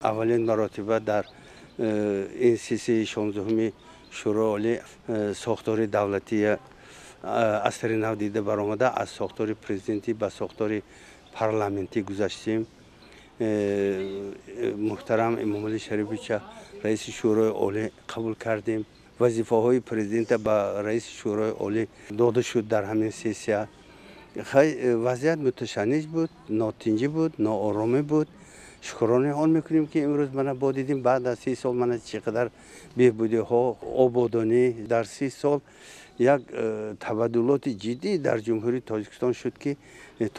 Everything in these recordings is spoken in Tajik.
Аввалин маротиба дар ин сессияи 16-уми Шӯрои Олӣ сохтори давлатии асри нав дида баромада, аз сохтори президентӣ ба сохтори парламентӣ гузаштем. Муҳтарам Эмомалӣ Шариповича раиси Шӯрои Олӣ қабул кардем. Вазифаҳои президента ба раиси Шӯрои Олӣ дода шуд дар ҳамин сессия. Вазъият муташанниҷ буд, нотинҷӣ буд, нооромӣ буд. Шукронаи он мекунем, ки имрӯз мана бо дидем, баъд аз 30 сол мана чӣ қадар беҳбудиҳо, ободонӣ. Дар 30 сол як табаддулоти ҷиддӣ дар Ҷумҳурии Тоҷикистон шуд, ки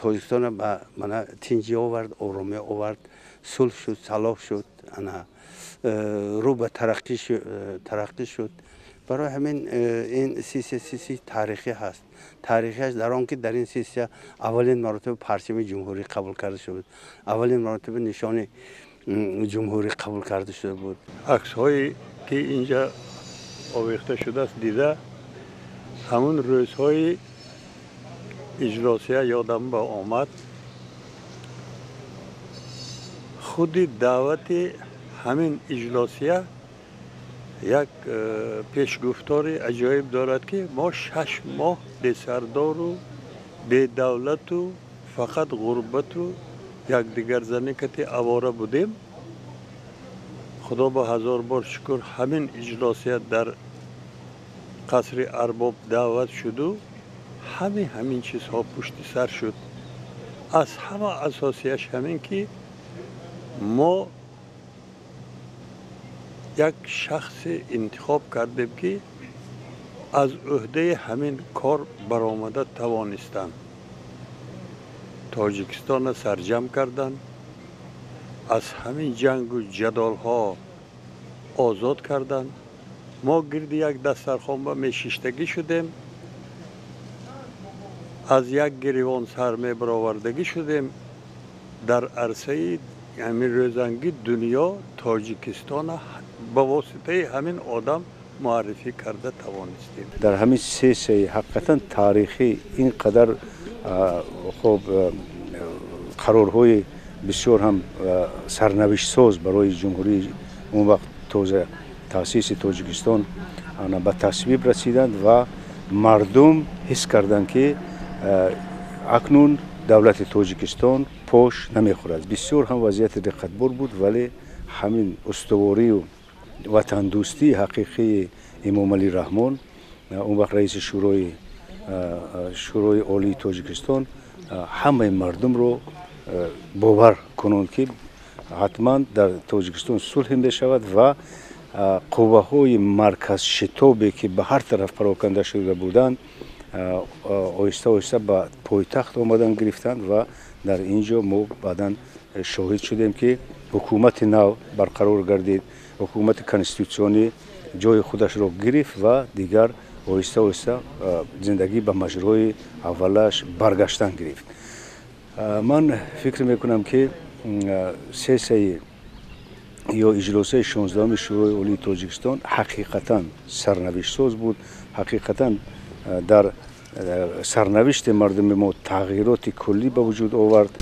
Тоҷикистонро ба мана тинҷӣ овард, оромӣ овард, сулҳ шуд, салоҳ шуд, ана рӯ ба тараққӣ шуд. Барои ҳамин ин сессия сессияи таърихӣ ҳаст. Таърихиаш дар он, ки дар ин сессия аввалин маротиба парчами ҷумҳурӣ қабул карда шуда буд, аввалин маротиба нишони ҷумҳурӣ қабул карда шуда буд. Аксҳое ки инҷа овехта шудааст дида, ҳамун рӯзҳои иҷлосия ёдам ба омад. Худи даъвати ҳамин иҷлосия як пешгуфтори аҷоиб дорад, ки мо 6 моҳ бесардору бедавлату фақат ғурбату якдигарзанӣ кати авора будем. Худо ба ҳазор бор шукр, ҳамин иҷлосия дар қасри арбоб даъват шуду ҳамин чизҳо пушти сар шуд. Аз ҳама асосияш ҳамин, ки мо як шахсе интихоб кардем, ки аз ӯҳдаи ҳамин кор баромада тавонистанд, Тоҷикистонро сарҷамъ карданд, аз ҳамин ҷангу ҷадолҳо озод карданд. Мо гирди як дастархон ба мешиштагӣ шудем, аз як гиревон сар мебаровардагӣ шудем. Дар арсаи ҳамин рӯзанги дунё Тоҷикистона ба воситаи ҳамин одам муаррифӣ карда тавонистем. Дар ҳамин сессияи ҳақиқатан таърихӣ ин қадар хоб қарорҳои бисёр ҳам сарнавиштсоз барои ҷумҳурии он вақт тоза таъсиси Тоҷикистон ба тасвиб расиданд ва мардум ҳис карданд, ки акнун давлати Тоҷикистон пош намехӯрад. Бисёр ҳам вазъияти диққатбор буд, вале ҳамин устуворию ватандӯстии ҳақиқии Эмомалӣ Раҳмон, он вақт раиси Шӯрои Олии Тоҷикистон, ҳамаи мардумро бовар кунанд, ки ҳатман дар Тоҷикистон сулҳе мешавад ва қувваҳои марказшитобе, ки ба ҳар тараф пароканда шуда буданд, оҳиста оҳиста ба пойтахт омадан гирифтанд. Ва дар ин ҷо мо баъдан шоҳид шудем, ки ҳукумати нав барқарор гардид, ҳукумати конститутсионӣ ҷои худашро гирифт ва дигар оҳиста оҳиста зиндагӣ ба маҷрои аввалаш баргаштан гирифт. Ман фикр мекунам, ки сессияи ё иҷлосаи 16-уми Шӯрои Олии Тоҷикистон ҳақиқатан сарнавиштсоз буд, ҳақиқатан дар сарнавишти мардуми мо тағйироти куллӣ ба вуҷуд овард.